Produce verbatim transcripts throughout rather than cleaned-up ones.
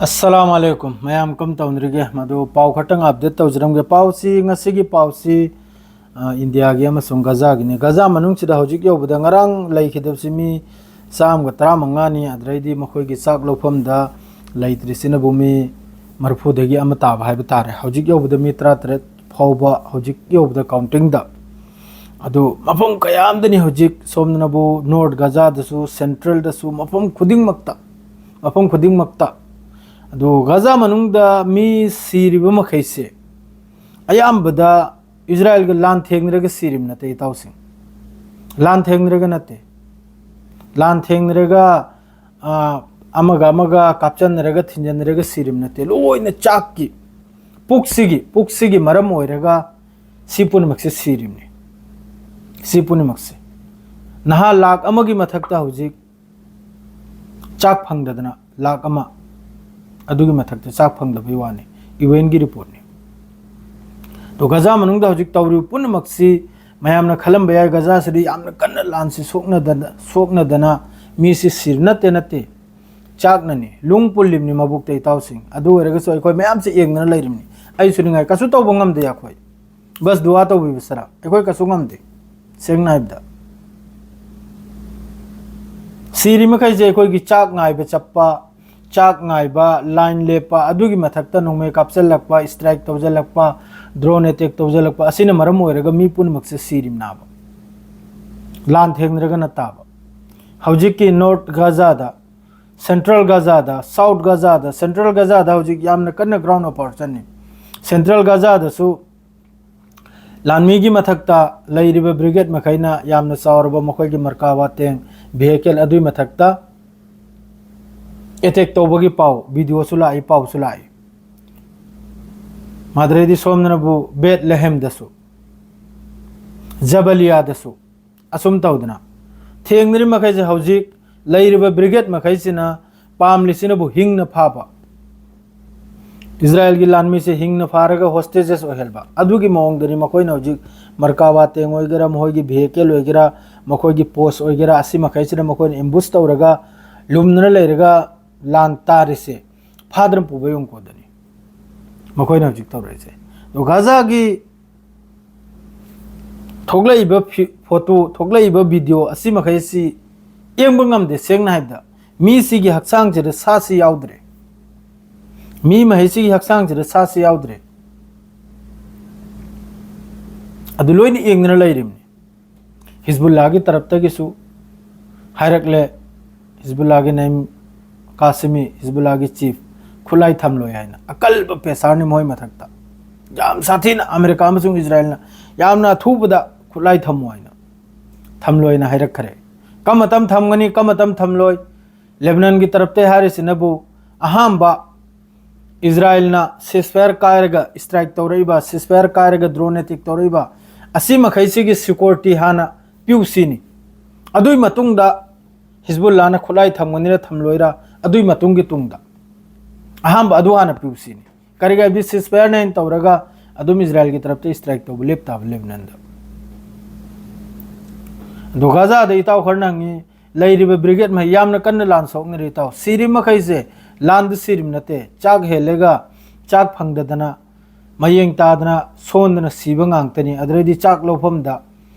ꯑꯁꯂꯥꯝ ꯑꯂꯩꯀꯨꯝ꯫ ꯃꯌꯥꯝ ꯀꯝ ꯇꯧꯅꯔꯤꯒꯦ? ꯃꯗꯨ ꯄꯥꯎ ꯈꯛꯇꯪ ꯑꯞꯗꯦꯠ ꯇꯧꯖꯔꯝꯒꯦ꯫ ꯄꯥꯎꯁꯤ, ꯉꯁꯤꯒꯤ ꯄꯥꯎꯁꯤ, ꯑ, ꯏꯟꯗꯤꯌꯥꯒꯤ ꯑꯃꯁꯨꯡ ꯒꯖꯥꯒꯤꯅꯤ꯫ ꯒꯖꯥ ꯃꯅꯨꯡꯁꯤꯗ ꯍꯧꯖꯤꯛ ꯌꯧꯕꯗ, ꯉꯔꯥꯡ ꯂꯩꯈꯤꯗꯕꯁꯤ ꯃꯤ ꯆꯥꯝꯃꯒ ꯇꯔꯥꯃꯉꯥꯅꯤ꯫ ꯑꯗꯨꯗꯩꯗꯤ ꯃꯈꯣꯏꯒꯤ ꯆꯥꯛ ꯂꯧꯐꯝꯗ ꯂꯩꯇ꯭ꯔꯤꯁꯤꯅꯕꯨ ꯃꯤ ꯃꯔꯤꯐꯨꯗꯒꯤ ꯑꯃ ꯇꯥꯕ ꯍꯥꯏꯕ ꯇꯥꯔꯦ꯫ ꯍꯧꯖꯤꯛ ꯌꯧꯕꯗ ꯃꯤ ꯇꯔꯥꯇꯔꯦꯠ ꯐꯥꯎꯕ ꯍꯧꯖꯤꯛ ꯌꯧꯕꯗ ꯀꯥꯎꯟꯇꯤꯡꯗ꯫ ꯑꯗꯨ ꯃꯐꯝ ꯀꯌꯥ ꯑꯃꯗꯅꯤ ꯍꯧꯖꯤꯛ, ꯁꯣꯝꯗꯅꯕꯨ ꯅꯣꯔꯠ ꯒꯖꯥꯗꯁꯨ, ꯁꯦꯟꯇ꯭ꯔꯦꯜꯗꯁꯨ, ꯃꯐꯝ ꯈꯨꯗꯤꯡꯃꯛꯇ, ꯃꯐꯝ ꯈꯨꯗꯤꯡꯃꯛꯇ꯫ ꯑꯗꯨ ꯒꯖꯥ ꯃꯅꯨꯡꯗ ꯃꯤ ꯁꯤꯔꯤꯕ ꯃꯈꯩꯁꯦ ꯑꯌꯥꯝꯕꯗ ꯏꯖꯔꯥꯏꯜꯒ ꯂꯥꯟ ꯊꯦꯡꯅꯔꯒ ꯁꯤꯔꯤꯕ ꯅꯠꯇꯦ, ꯏꯇꯥꯎꯁꯤꯡ꯫ ꯂꯥꯟ ꯊꯦꯡꯅꯔꯒ ꯅꯠꯇꯦ꯫ ꯂꯥꯟ ꯊꯦꯡꯅꯔꯒ, ꯑ, ꯑꯃꯒ ꯑꯃꯒ ꯀꯥꯞꯆꯟꯅꯔꯒ, ꯊꯤꯟꯖꯟꯅꯔꯒ ꯁꯤꯔꯤꯕ ꯅꯠꯇꯦ꯫ ꯂꯣꯏꯅ ꯆꯥꯛꯀꯤ, ꯄꯨꯛꯁꯤꯒꯤ, ꯄꯨꯛꯁꯤꯒꯤ ꯃꯔꯝ ꯑꯣꯏꯔꯒ ꯁꯤ ꯄꯨꯝꯅꯃꯛꯁꯦ ꯁꯤꯔꯤꯕꯅꯤ꯫ ꯁꯤ ꯄꯨꯝꯅꯃꯛꯁꯦ꯫ ꯅꯍꯥ ꯂꯥꯛ ꯑꯃꯒꯤ ꯃꯊꯛꯇ ꯍꯧꯖꯤꯛ ꯆꯥꯛ ꯐꯪꯗꯗꯅ, ꯂꯥꯛ ꯑꯃ, ꯑꯗꯨꯒꯤ ꯃꯊꯛꯇ ꯆꯥꯛ ꯐꯪꯗꯕꯩ ꯋꯥꯅꯤ, ꯌꯨ ꯑꯦꯟꯒꯤ ꯔꯤꯄꯣꯔꯠꯅꯤ꯫ ꯑꯗꯣ ꯒꯖꯥ ꯃꯅꯨꯡꯗ ꯍꯧꯖꯤꯛ ꯇꯧꯔꯤꯕ ꯄꯨꯝꯅꯃꯛꯁꯤ, ꯃꯌꯥꯝꯅ ꯈꯜꯂꯝꯕ ꯌꯥꯏ, ꯒꯖꯥꯁꯤꯗ ꯌꯥꯝꯅ ꯀꯟꯅ ꯂꯥꯟꯁꯤ ꯁꯣꯛꯅꯗꯅ, ꯁꯣꯛꯅꯗꯅ ꯃꯤꯁꯤ ꯁꯤꯔ-, ꯅꯠꯇꯦ, ꯅꯠꯇꯦ, ꯆꯥꯛꯅꯅꯤ, ꯂꯨꯡ ꯄꯨꯜꯂꯤꯕꯅꯤ ꯃꯕꯨꯛꯇ, ꯏꯇꯥꯎꯁꯤꯡ꯫ ꯑꯗꯨ ꯑꯣꯏꯔꯒꯁꯨ ꯑꯩꯈꯣꯏ ꯃꯌꯥꯝꯁꯦ ꯌꯦꯡꯗꯅ ꯂꯩꯔꯤꯕꯅꯤ꯫ ꯑꯩꯁꯨ ꯅꯤꯡꯉꯥꯏ, ꯀꯩꯁꯨ ꯇꯧꯕ ꯉꯝꯗꯦ ꯑꯩꯈꯣꯏ꯫ ꯕꯁ ꯗꯨꯋꯥ ꯇꯧꯕꯤꯕ ꯁꯔꯥ ꯑꯩꯈꯣꯏ ꯀꯩꯁꯨ ꯉꯝꯗꯦ꯫ ꯁꯦꯡꯅ ꯍꯥꯏꯕꯗ, ꯁꯤꯔꯤ ꯃꯈꯩꯁꯦ ꯑꯩꯈꯣꯏꯒꯤ ꯆꯥꯛ ꯉꯥꯏꯕ ꯆꯠꯄ, ꯆꯥꯛ ꯉꯥꯏꯕ, ꯂꯥꯏꯟ ꯂꯦꯞꯄ, ꯑꯗꯨꯒꯤ ꯃꯊꯛꯇ ꯅꯣꯡꯃꯩ ꯀꯥꯞꯁꯤꯜꯂꯛꯄ, ꯏꯁꯇ꯭ꯔꯥꯏꯛ ꯇꯧꯁꯤꯜꯂꯛꯄ, ꯗ꯭ꯔꯣꯟ ꯑꯦꯇꯦꯛ ꯇꯧꯁꯤꯜꯂꯛꯄ, ꯑꯁꯤꯅ ꯃꯔꯝ ꯑꯣꯏꯔꯒ ꯃꯤ ꯄꯨꯝꯅꯃꯛꯁꯦ ꯁꯤꯔꯤꯕꯅꯥꯕ꯫ ꯂꯥꯟ ꯊꯦꯡꯅꯔꯒꯅ ꯇꯥꯕ꯫ ꯍꯧꯖꯤꯛꯀꯤ ꯅꯣꯔꯠ ꯒꯥꯖꯥꯗ, ꯁꯦꯟꯇ꯭ꯔꯦꯜ ꯒꯥꯖꯥꯗ, ꯁꯥꯎꯠ ꯒꯥꯖꯥꯗ, ꯁꯦꯟꯇ꯭ꯔꯦꯜ ꯒꯥꯖꯥꯗ ꯍꯧꯖꯤꯛ ꯌꯥꯝꯅ ꯀꯟꯅ ꯒ꯭ꯔꯥꯎꯟ ꯑꯣꯄꯔꯦꯁꯟꯅꯤ꯫ ꯁꯦꯟꯇ꯭ꯔꯦꯜ ꯒꯥꯖꯥꯗꯁꯨ ꯂꯥꯟꯃꯤꯒꯤ ꯃꯊꯛꯇ ꯂꯩꯔꯤꯕ ꯕ꯭ꯔꯤꯒꯦꯗ ꯃꯈꯩꯅ ꯌꯥꯝꯅ ꯆꯥꯎꯔꯕ ꯃꯈꯣꯏꯒꯤ ꯃꯔꯀꯥ ꯋꯥꯇꯦꯡ, ꯚꯤꯍꯦꯀꯜ ꯑꯗꯨꯒꯤ ꯃꯊꯛꯇ ꯑꯦꯇꯦꯛ ꯇꯧꯕꯒꯤ ꯄꯥꯎ, ꯚꯤꯗꯤꯑꯣꯁꯨ ꯂꯥꯛꯏ, ꯄꯥꯎꯁꯨ ꯂꯥꯛꯏ꯫ ꯃꯗꯨꯗꯩꯗꯤ ꯁꯣꯝꯗꯅꯕꯨ ꯕꯦꯠ ꯂꯦꯍꯦꯝꯗꯁꯨ, ꯖꯕꯂꯤꯌꯥꯗꯁꯨ, ꯑꯁꯨꯝ ꯇꯧꯗꯅ ꯊꯦꯡꯅꯔꯤ ꯃꯈꯩꯁꯦ, ꯍꯧꯖꯤꯛ ꯂꯩꯔꯤꯕ ꯕ꯭ꯔꯤꯒꯦꯗ ꯃꯈꯩꯁꯤꯅ ꯄꯥꯝꯂꯤꯁꯤꯅꯕꯨ ꯍꯤꯡꯅ ꯐꯥꯕ, ꯏꯖꯔꯥꯏꯜꯒꯤ ꯂꯥꯟꯃꯤꯁꯦ ꯍꯤꯡꯅ ꯐꯥꯔꯒ ꯍꯣꯁꯇꯦꯖꯦꯁ ꯑꯣꯏꯍꯟꯕ, ꯑꯗꯨꯒꯤ ꯃꯑꯣꯡꯗꯅꯤ ꯃꯈꯣꯏꯅ ꯍꯧꯖꯤꯛ ꯃꯔꯀꯥ ꯋꯥꯇꯦꯡ ꯑꯣꯏꯒꯦꯔꯥ, ꯃꯈꯣꯏꯒꯤ ꯚꯤꯍꯦꯀꯜ ꯑꯣꯏꯒꯦꯔꯥ, ꯃꯈꯣꯏꯒꯤ ꯄꯣꯁ ꯑꯣꯏꯒꯦꯔꯥ, ꯑꯁꯤ ꯃꯈꯩꯁꯤꯗ ꯃꯈꯣꯏꯅ ꯑꯦꯝꯕꯨꯁ ꯇꯧꯔꯒ ꯂꯨꯝꯗꯅ ꯂꯩꯔꯒ ꯂꯥꯟ ꯇꯥꯔꯤꯁꯦ꯫ ꯐꯥꯗꯅ ꯄꯨꯕ ꯌꯣꯡꯀꯣꯗꯅꯤ ꯃꯈꯣꯏꯅ ꯍꯧꯖꯤꯛ ꯇꯧꯔꯛꯏꯁꯦ꯫ ꯑꯗꯣ ꯒꯥꯖꯥꯒꯤ ꯊꯣꯛꯂꯛꯏꯕ ꯐꯤ-, ꯐꯣꯇꯣ, ꯊꯣꯛꯂꯛꯏꯕ ꯚꯤꯗꯤꯑꯣ ꯑꯁꯤ ꯃꯈꯩꯁꯤ ꯌꯦꯡꯕ ꯉꯝꯗꯦ꯫ ꯁꯦꯡꯅ ꯍꯥꯏꯕꯗ, ꯃꯤꯁꯤꯒꯤ ꯍꯛꯆꯥꯡꯁꯤꯗ ꯁꯥꯁꯤ ꯌꯥꯎꯗ꯭ꯔꯦ꯫ ꯃꯤ ꯃꯈꯩꯁꯤꯒꯤ ꯍꯛꯆꯥꯡꯁꯤꯗ ꯁꯥꯁꯤ ꯌꯥꯎꯗ꯭ꯔꯦ꯫ ꯑꯗꯨ ꯂꯣꯏꯅ ꯌꯦꯡꯗꯅ ꯂꯩꯔꯤꯕꯅꯤ꯫ ꯍꯤꯖꯕꯨꯜꯂꯥꯒꯤ ꯇꯔꯞꯇꯒꯤꯁꯨ ꯍꯥꯏꯔꯛꯂꯦ, ꯍꯤꯖꯕꯨꯜꯂꯥꯒꯤ ꯅꯥꯏꯝ ꯀꯥꯁꯤꯃꯤ, ꯍꯤꯖꯕꯨꯜꯂꯥꯒꯤ ꯆꯤꯐ, ꯈꯨꯠꯂꯥꯏ ꯊꯝꯂꯣꯏ ꯍꯥꯏꯅ꯫ ꯑꯀꯜꯕ ꯄ꯭ꯔꯦꯁꯥꯔꯅꯤ ꯃꯣꯏ ꯃꯊꯛꯇ꯫ ꯌꯥꯝ ꯁꯥꯊꯤꯅ ꯑꯃꯦꯔꯤꯀꯥ ꯑꯃꯁꯨꯡ ꯏꯖꯔꯥꯌꯦꯜꯅ ꯌꯥꯝꯅ ꯑꯊꯨꯕꯗ ꯈꯨꯠꯂꯥꯏ ꯊꯝꯃꯣ ꯍꯥꯏꯅ, ꯊꯝꯂꯣꯏꯅ ꯍꯥꯏꯔꯛꯈ꯭ꯔꯦ꯫ ꯀꯔꯝꯕ ꯃꯇꯝ ꯊꯝꯒꯅꯤ, ꯀꯔꯝꯕ ꯃꯇꯝ ꯊꯝꯂꯣꯏ? ꯂꯦꯕꯅꯟꯒꯤ ꯇꯔꯞꯇ ꯍꯥꯏꯔꯤꯁꯤꯅꯕꯨ, ꯑꯍꯥꯟꯕ ꯏꯖꯔꯥꯌꯦꯜꯅ ceasefire ꯀꯥꯏꯔꯒ strike ꯇꯧꯔꯛꯏꯕ, ceasefire ꯀꯥꯏꯔꯒ drone attack ꯇꯧꯔꯛꯏꯕ, ꯑꯁꯤ ꯃꯈꯩꯁꯤꯒꯤ security ꯍꯥꯟꯅ ꯄꯤꯌꯨ ꯁꯤꯅꯤ꯫ ꯑꯗꯨꯒꯤ ꯃꯇꯨꯡꯗ ꯍꯤꯖꯕꯨꯜꯂꯥꯅ ꯈꯨꯠꯂꯥꯏ ꯊꯝꯒꯅꯤꯔ ꯊꯝꯂꯣꯏꯔ, ꯑꯗꯨꯒꯤ ꯃꯇꯨꯡꯒꯤ ꯇꯨꯡꯗ꯫ ꯑꯍꯥꯟꯕ ꯑꯗꯨ ꯍꯥꯟꯅ ꯄꯤꯌꯨ ꯁꯤꯅꯤ꯫ ꯀꯔꯤꯒꯤ ꯍꯥꯏꯕꯗꯤ ceasefire ꯅ ꯍꯦꯟꯅ ꯇꯧꯔꯒ ꯑꯗꯨꯝ ꯏꯖꯔꯥꯌꯦꯜꯒꯤ ꯇꯔꯞꯇ strike ꯇꯧꯕ ꯂꯦꯞꯇꯥꯕ ꯂꯦꯕꯅꯟꯗ꯫ ꯑꯗꯣ ꯒꯥꯖꯥꯗ ꯏꯇꯥꯎ ꯈꯔꯅ ꯍꯪꯉꯤ, ꯂꯩꯔꯤꯕ brigade ꯃꯈꯩ ꯌꯥꯝꯅ ꯀꯟꯅ ꯂꯥꯟ ꯁꯣꯛꯅꯔꯤ ꯏꯇꯥꯎ꯫ ꯁꯤꯔꯤꯕ ꯃꯈꯩꯁꯦ ꯂꯥꯟꯗ ꯁꯤꯔꯤꯕ ꯅꯠꯇꯦ, ꯆꯥꯛ ꯍꯦꯜꯂꯒ, ꯆꯥꯛ ꯐꯪꯗꯗꯅ, ꯃꯌꯦꯡ ꯇꯥꯗꯅ ꯁꯣꯟꯗꯅ ꯁꯤꯕ ꯉꯥꯛꯇꯅꯤ꯫ ꯑꯗꯨꯗꯩꯗꯤ ꯆꯥꯛ ꯂꯧꯐꯝꯗ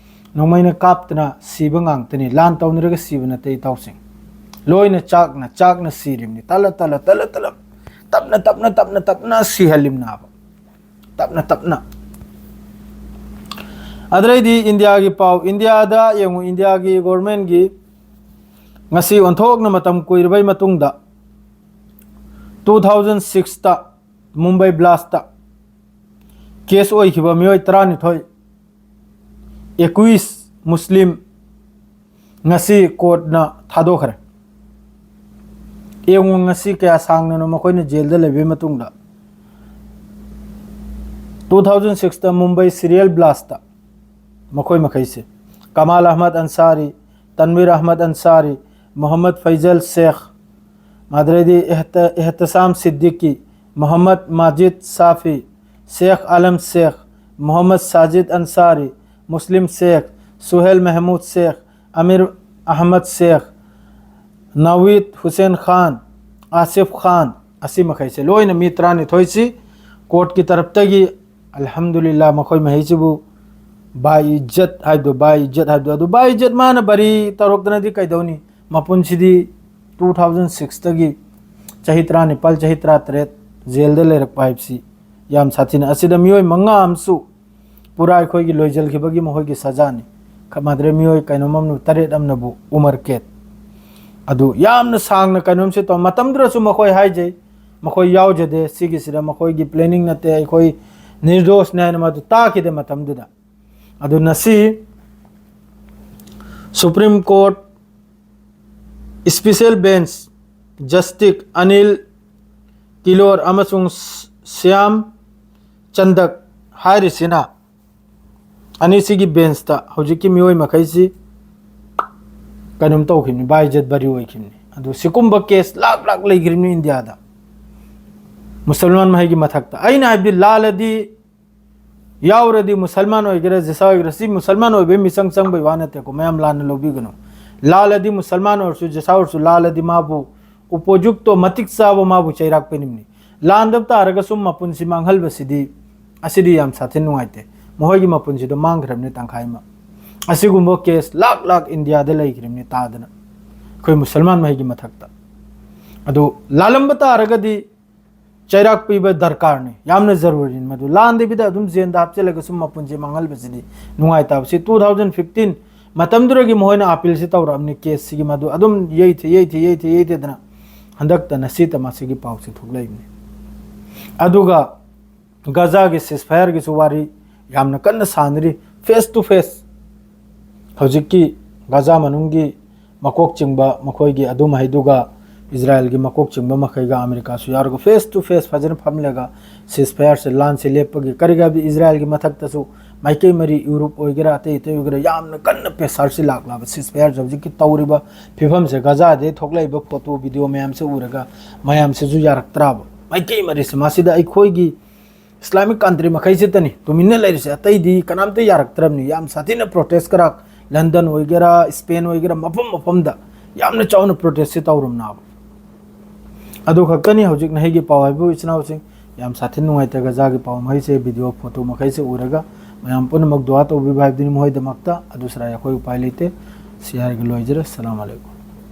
ꯅꯣꯡꯃꯩꯅ ꯀꯥꯞꯇꯅ ꯁꯤꯕ ꯉꯥꯛꯇꯅꯤ꯫ ꯂꯥꯟ ꯇꯧꯅꯔꯒ ꯁꯤꯕ ꯅꯠꯇꯦ ꯏꯇꯥꯎꯁꯤꯡ꯫ ꯂꯣꯏꯅ ꯆꯥꯛꯅ, ꯆꯥꯛꯅ ꯁꯤꯔꯤꯕꯅꯤ꯫ ꯇꯠꯂ, ꯇꯠꯂ, ꯇꯠꯂ, ꯇꯠꯂ, ꯇꯞꯅ, ꯇꯞꯅ, ꯇꯞꯅ, ꯇꯞꯅ ꯁꯤꯍꯜꯂꯤꯕꯅꯦꯕ꯫ ꯇꯞꯅ, ꯇꯞꯅ꯫ ꯑꯗꯨꯗꯩꯗꯤ ꯏꯟꯗꯤꯌꯥꯒꯤ ꯄꯥꯎ꯫ ꯏꯟꯗꯤꯌꯥꯗ ꯌꯦꯡꯉꯨ, ꯏꯟꯗꯤꯌꯥꯒꯤ government ꯀꯤ ꯉꯁꯤ ꯑꯣꯟꯊꯣꯛꯅ ꯃꯇꯝ ꯀꯨꯏꯔꯕꯩ ꯃꯇꯨꯡꯗ two thousand six ꯇ ꯃꯨꯝꯕꯥꯏ blast ꯇ case ꯑꯣꯏꯈꯤꯕ ꯃꯤꯑꯣꯏ ꯇꯔꯥꯅꯤꯊꯣꯏ, ꯏꯀꯣꯏꯁ ꯃꯨꯁꯂꯤꯝ, ꯉꯁꯤ court ꯅ ꯊꯥꯗꯣꯛꯈ꯭ꯔꯦ꯫ ꯌꯦꯡꯉꯨ, ꯉꯁꯤ ꯀꯌꯥ ꯁꯥꯡꯅꯅꯣ ꯃꯈꯣꯏꯅ jail ꯗ ꯂꯩꯕꯒꯤ ꯃꯇꯨꯡꯗ꯫ Two thousand six ꯇ ꯃꯨꯝꯕꯥꯏ serial blast ꯇ ꯃꯈꯣꯏ ꯃꯈꯩꯁꯦ, ꯀꯃꯥꯜ ꯑꯍꯃꯗ ꯑꯟꯁꯥꯔꯤ, ꯇꯟꯋꯤꯔ ꯑꯍꯃꯗ ꯑꯟꯁꯥꯔꯤ, ꯃꯣꯍꯝꯃꯗ ꯐꯩꯖꯜ ꯁꯦꯈ, ꯑꯗꯨꯗꯩꯗꯤ ꯏꯍꯇ-, ꯏꯍꯇꯁꯥꯝ ꯁꯤꯗꯤꯀꯤ, ꯃꯣꯍꯝꯃꯗ ꯃꯥꯖꯤꯗ ꯁꯥꯐꯤ, ꯁꯦꯈ ꯑꯂꯝ ꯁꯦꯈ, ꯃꯣꯍꯝꯃꯗ ꯁꯥꯖꯤꯗ ꯑꯟꯁꯥꯔꯤ, ꯃꯨꯁꯂꯤꯝ ꯁꯦꯈ, ꯁꯨꯍꯦꯜ ꯃꯦꯍꯃꯨꯗ ꯁꯦꯈ, ꯑꯃꯤꯔ ꯑꯍꯃꯗ ꯁꯦꯈ, ꯅꯥꯋꯤꯗ ꯍꯨꯁꯦꯟ ꯈꯥꯟ, ꯑꯥꯁꯤꯐ ꯈꯥꯟ, ꯑꯁꯤ ꯃꯈꯩꯁꯦ ꯂꯣꯏꯅ ꯃꯤ ꯇꯔꯥꯅꯤꯊꯣꯏꯁꯤ ꯀꯣꯔꯠꯀꯤ ꯇꯔꯞꯇꯒꯤ, ꯑꯜꯍꯝꯗꯨꯂꯤꯜꯂꯥ, ꯃꯈꯣꯏ ꯃꯍꯩꯁꯤꯕꯨ ꯕꯥꯏ ꯏꯖꯠ ꯍꯥꯏꯕꯗꯣ, ꯕꯥꯏ ꯏꯖꯠ ꯍꯥꯏꯕꯗꯣ, ꯑꯗꯨ ꯕꯥꯏ ꯏꯖꯠ ꯃꯥꯅ ꯕꯔꯤ ꯇꯧꯔꯛꯇꯅꯗꯤ ꯀꯩꯗꯧꯅꯤ? ꯃꯄꯨꯟꯁꯤꯗꯤ two thousand sixꯇꯒꯤ ꯆꯍꯤ ꯇꯔꯥꯅꯤꯄꯥꯜ, ꯆꯍꯤ ꯇꯔꯥꯇꯔꯦꯠ ꯖꯦꯜꯗ ꯂꯩꯔꯛꯄ ꯍꯥꯏꯕꯁꯤ ꯌꯥꯝ ꯁꯥꯊꯤꯅ, ꯑꯁꯤꯗ ꯃꯤꯑꯣꯏ ꯃꯉꯥ ꯑꯃꯁꯨ ꯄꯨꯔꯥ ꯑꯩꯈꯣꯏꯒꯤ ꯂꯣꯏꯖꯤꯟꯈꯤꯕꯒꯤ ꯃꯈꯣꯏꯒꯤ ꯁꯖꯥꯅꯤ꯫ ꯈꯃꯥꯗ꯭ꯔꯦ ꯃꯤꯑꯣꯏ ꯀꯩꯅꯣꯝ ꯑꯃꯅ, ꯇꯔꯦꯠ ꯑꯃꯅꯕꯨ ꯎꯃꯔ ꯀꯦꯠ꯫ ꯑꯗꯨ ꯌꯥꯝꯅ ꯁꯥꯡꯅ ꯀꯩꯅꯣꯝꯁꯦ ꯇꯧ, ꯃꯇꯝꯗꯨꯗꯁꯨ ꯃꯈꯣꯏ ꯍꯥꯏꯖꯩ, ꯃꯈꯣꯏ ꯌꯥꯎꯖꯗꯦ ꯁꯤꯒꯤꯁꯤꯗ, ꯃꯈꯣꯏꯒꯤ planning ꯅꯠꯇꯦ, ꯑꯩꯈꯣꯏ ꯅꯤꯔꯗꯣꯁꯅꯦ ꯍꯥꯏꯅ ꯃꯗꯨ ꯇꯥꯈꯤꯗꯦ ꯃꯇꯝꯗꯨꯗ꯫ ꯑꯗꯨ ꯉꯁꯤ Supreme Court Special Bench Justice Anil ꯀꯤꯂꯣꯔ ꯑꯃꯁꯨꯡ ꯁ꯭ꯌꯥꯝ ꯆꯟꯗꯛ ꯍꯥꯏꯔꯤꯁꯤꯅ ꯑꯅꯤꯁꯤꯒꯤ ꯕꯦꯟꯁꯇ ꯍꯧꯖꯤꯛꯀꯤ ꯃꯤꯑꯣꯏ ꯃꯈꯩꯁꯤ ꯀꯩꯅꯣꯝ ꯇꯧꯈꯤꯕꯅꯤ, ꯕꯥꯏ ꯏꯖꯠ ꯕꯔꯤ ꯑꯣꯏꯈꯤꯕꯅꯤ꯫ ꯑꯗꯨ ꯁꯤꯒꯨꯝꯕ ꯀꯦꯁ ꯂꯥꯛ ꯂꯥꯛ ꯂꯩꯈ꯭ꯔꯤꯕꯅꯤ ꯏꯟꯗꯤꯌꯥꯗ, ꯃꯨꯁꯜꯃꯥꯟ ꯃꯍꯩꯒꯤ ꯃꯊꯛꯇ꯫ ꯑꯩꯅ ꯍꯥꯏꯕꯗꯤ, ꯂꯥꯜꯂꯗꯤ, ꯌꯥꯎꯔꯗꯤ, ꯃꯨꯁꯜꯃꯥꯟ ꯑꯣꯏꯒꯦꯔꯥ, ꯖꯤꯁꯥ ꯑꯣꯏꯒꯦꯔꯥ, ꯁꯤ ꯃꯨꯁꯜꯃꯥꯟ ꯑꯣꯏꯕꯒꯤ ꯃꯤꯆꯪ ꯆꯪꯕꯒꯤ ꯋꯥ ꯅꯠꯇꯦꯀꯣ, ꯃꯌꯥꯝ ꯂꯥꯟꯅ ꯂꯧꯕꯤꯒꯅꯨ꯫ ꯂꯥꯜꯂꯗꯤ, ꯃꯨꯁꯜꯃꯥꯟ ꯑꯣꯏꯔꯁꯨ, ꯖꯤꯁꯥ ꯑꯣꯏꯔꯁꯨ, ꯂꯥꯜꯂꯗꯤ ꯃꯥꯕꯨ ꯎꯄꯣꯖꯨꯛꯇꯣ, ꯃꯇꯤꯛ ꯆꯥꯕ ꯃꯥꯕꯨ ꯆꯩꯔꯥꯛ ꯄꯤꯅꯤꯡꯕꯅꯤ꯫ ꯂꯥꯟꯗꯕ ꯇꯥꯔꯒꯁꯨ ꯃꯄꯨꯟꯁꯤ ꯃꯥꯡꯍꯜꯕꯁꯤꯗꯤ, ꯑꯁꯤꯗꯤ ꯌꯥꯝ ꯁꯥꯊꯤꯅ ꯅꯨꯡꯉꯥꯏꯇꯦ꯫ ꯃꯈꯣꯏꯒꯤ ꯃꯄꯨꯟꯁꯤꯗꯣ ꯃꯥꯡꯈ꯭ꯔꯕꯅꯤ ꯇꯪꯈꯥꯏ ꯑꯃ꯫ ꯑꯁꯤꯒꯨꯝꯕ ꯀꯦꯁ ꯂꯥꯛ ꯂꯥꯛ ꯏꯟꯗꯤꯌꯥꯗ ꯂꯩꯈ꯭ꯔꯤꯕꯅꯤ ꯇꯥꯗꯅ, ꯑꯩꯈꯣꯏ ꯃꯨꯁꯜꯃꯥꯟ ꯃꯍꯩꯒꯤ ꯃꯊꯛꯇ꯫ ꯑꯗꯨ ꯂꯥꯜꯂꯝꯕ ꯇꯥꯔꯒꯗꯤ ꯆꯩꯔꯥꯛ ꯄꯤꯕ ꯗꯔꯀꯥꯔꯅꯤ, ꯌꯥꯝꯅ ꯖꯔꯨꯔꯤꯅꯤ ꯃꯗꯨ꯫ ꯂꯥꯟꯗꯕꯤꯗ ꯑꯗꯨꯝ ꯖꯦꯜꯗ ꯍꯥꯞꯆꯤꯜꯂꯒ ꯁꯨꯝ ꯃꯄꯨꯟꯁꯤ ꯃꯥꯡꯍꯜꯕꯁꯤꯗꯤ ꯅꯨꯡꯉꯥꯏꯇꯕ꯫ ꯁꯤ two thousand fifteen ꯃꯇꯝꯗꯨꯗꯒꯤ ꯃꯈꯣꯏꯅ ꯑꯥꯄꯤꯜꯁꯤ ꯇꯧꯔꯛꯑꯕꯅꯤ, ꯀꯦꯁꯁꯤꯒꯤ ꯃꯗꯨ ꯑꯗꯨꯝ ꯌꯩꯊ, ꯌꯩꯊ, ꯌꯩꯊ, ꯌꯩꯊꯗꯅ ꯍꯟꯗꯛꯇ ꯉꯁꯤꯇ ꯃꯁꯤꯒꯤ ꯄꯥꯎꯁꯤ ꯊꯣꯛꯂꯛꯏꯕꯅꯤ꯫ ꯑꯗꯨꯒ ꯒꯖꯥꯒꯤ ceasefire ꯒꯤꯁꯨ ꯋꯥꯔꯤ ꯌꯥꯝꯅ ꯀꯟꯅ ꯁꯥꯟꯅꯔꯤ, face to face꯫ ꯍꯧꯖꯤꯛꯀꯤ ꯒꯖꯥ ꯃꯅꯨꯡꯒꯤ ꯃꯀꯣꯛ ꯆꯤꯡꯕ ꯃꯈꯣꯏꯒꯤ ꯑꯗꯨ ꯃꯍꯩꯗꯨꯒ, ꯏꯖꯔꯥꯌꯦꯜꯒꯤ ꯃꯀꯣꯛ ꯆꯤꯡꯕ ꯃꯈꯩꯒ, ꯑꯃꯦꯔꯤꯀꯥꯁꯨ ꯌꯥꯎꯔꯒ face to face ꯐꯖꯅ ꯐꯝꯂꯒ ceasefire ꯁꯦ, ꯂꯥꯟꯁꯦ ꯂꯦꯞꯄꯒꯤ, ꯀꯔꯤꯒꯤ ꯍꯥꯏꯕꯗꯤ ꯏꯖꯔꯥꯌꯦꯜꯒꯤ ꯃꯊꯛꯇꯁꯨ ꯃꯥꯏꯀꯩ ꯃꯔꯤ, ꯌꯨꯔꯣꯞ ꯑꯣꯏꯒꯦꯔꯥ, ꯑꯇꯩ ꯑꯇꯩ ꯑꯣꯏꯒꯦꯔꯥ, ꯌꯥꯝꯅ ꯀꯟꯅ pressure ꯁꯤ ꯂꯥꯛꯂꯕ, ceasefire ꯁꯦ ꯍꯧꯖꯤꯛꯀꯤ ꯇꯧꯔꯤꯕ ꯐꯤꯕꯝꯁꯦ, ꯒꯖꯥꯗꯒꯤ ꯊꯣꯛꯂꯛꯏꯕ photo video ꯃꯌꯥꯝꯁꯦ ꯎꯔꯒ ꯃꯌꯥꯝꯁꯤꯁꯨ ꯌꯥꯔꯛꯇ꯭ꯔꯕ, ꯃꯥꯏꯀꯩ ꯃꯔꯤꯁꯦ꯫ ꯃꯁꯤꯗ ꯑꯩꯈꯣꯏꯒꯤ Islamic country ꯃꯈꯩꯁꯤꯇꯅꯤ ꯇꯨꯃꯤꯟꯅ ꯂꯩꯔꯤꯁꯦ, ꯑꯇꯩꯗꯤ ꯀꯅꯥꯝꯇ ꯌꯥꯔꯛꯇ꯭ꯔꯕꯅꯤ꯫ ꯌꯥꯝ ꯁꯥꯊꯤꯅ protest ꯀꯔꯥꯛ, ꯂꯟꯗꯟ ꯑꯣꯏꯒꯦꯔꯥ, ꯁ꯭ꯄꯦꯟ ꯑꯣꯏꯒꯦꯔꯥ, ꯃꯐꯝ ꯃꯐꯝꯗ ꯌꯥꯝꯅ ꯆꯥꯎꯅ protest ꯁꯤ ꯇꯧꯔꯝꯅꯕ꯫ ꯑꯗꯨ ꯈꯛꯇꯅꯤ ꯍꯧꯖꯤꯛ ꯅꯍꯩꯒꯤ ꯄꯥꯎ ꯍꯥꯏꯕꯨ, ꯏꯆꯤꯟ ꯏꯅꯥꯎꯁꯤꯡ꯫ ꯌꯥꯝ ꯁꯥꯊꯤꯅ ꯅꯨꯡꯉꯥꯏꯇꯦ ꯒꯖꯥꯒꯤ ꯄꯥꯎ ꯃꯈꯩꯁꯦ, ꯚꯤꯗꯤꯑꯣ ꯐꯣꯇꯣ ꯃꯈꯩꯁꯦ ꯎꯔꯒ꯫ ꯃꯌꯥꯝ ꯄꯨꯝꯅꯃꯛ ꯗꯨꯋꯥ ꯇꯧꯕꯤꯕ ꯍꯥꯏꯕꯗꯨꯅꯤ ꯃꯈꯣꯏꯗꯃꯛꯇ꯫ ꯑꯗꯨ ꯁꯤꯔꯥ ꯑꯩꯈꯣꯏ ꯎꯄꯥꯏ ꯂꯩꯇꯦ꯫ ꯁꯤ ꯍꯥꯏꯔꯒ ꯂꯣꯏꯖꯔꯦ꯫ ꯑꯁꯂꯥꯃꯨ ꯑꯂꯩꯀꯨꯝ꯫